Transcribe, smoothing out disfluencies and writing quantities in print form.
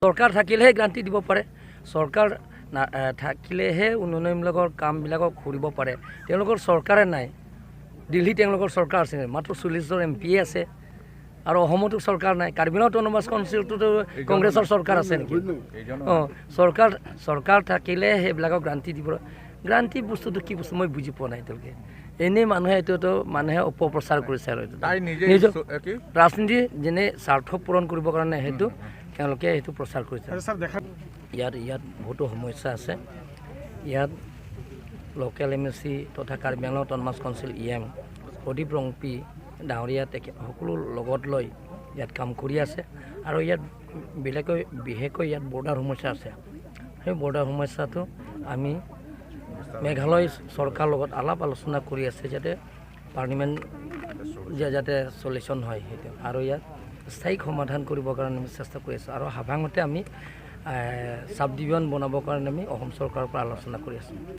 চৰকাৰ থাকিলেহে গ্ৰাণ্টি দিব পাৰে, চৰকাৰ থাকিলেহে উন্নয়নমূলকৰ কামবিলাকক কৰিব পাৰে। তেওঁলোকৰ চৰকাৰে নাই। দিল্লীত তেওঁলোকৰ চৰকাৰ আছে, মাত্ৰ 40জন এম পিয়ে আছে আৰু অসমতো চৰকাৰ নাই। কাৰ্বি আংলং অট'নমাছ কাউন্সিলটোতো কংগ্ৰেছৰ চৰকাৰ আছে নেকি? অঁ, চৰকাৰ থাকিলে সেইবিলাকক গ্ৰাণ্টি দিব। গ্ৰাণ্টি বস্তুটো কি বস্তু মই বুজি পোৱা নাই। তেওঁলোকে এনেই মানুহে এইটোতো মানুহে অপপ্ৰচাৰ কৰিছে আৰু এইটো নিজৰ ৰাজনীতি যেনে স্বাৰ্থ পূৰণ কৰিবৰ কাৰণে সেইটো তেওঁলোকে সেইটো প্ৰচাৰ কৰিছে। ইয়াত বহুতো সমস্যা আছে। ইয়াত লোকেল এম এল চি তথা Karbi Anglong autonomous council E M Pradip Rongpi ডাঙৰীয়া তেখেত সকলো লগত লৈ ইয়াত কাম কৰি আছে। আৰু ইয়াত বেলেগকৈ বিশেষকৈ ইয়াত বৰ্ডাৰ সমস্যা আছে। সেই বৰ্ডাৰ সমস্যাটো আমি মেঘালয় চৰকাৰৰ লগত আলাপ আলোচনা কৰি আছে, যাতে পাৰ্লিমেণ্ট যাতে চলিউশ্যন হয় সেইটো আৰু ইয়াত স্থায়ী সমাধান কৰিবৰ কাৰণে আমি চেষ্টা কৰি আছোঁ। আৰু হাভাঙতে আমি চাব ডিভিজন বনাবৰ কাৰণে আমি অসম চৰকাৰৰ পৰা আলোচনা কৰি আছোঁ।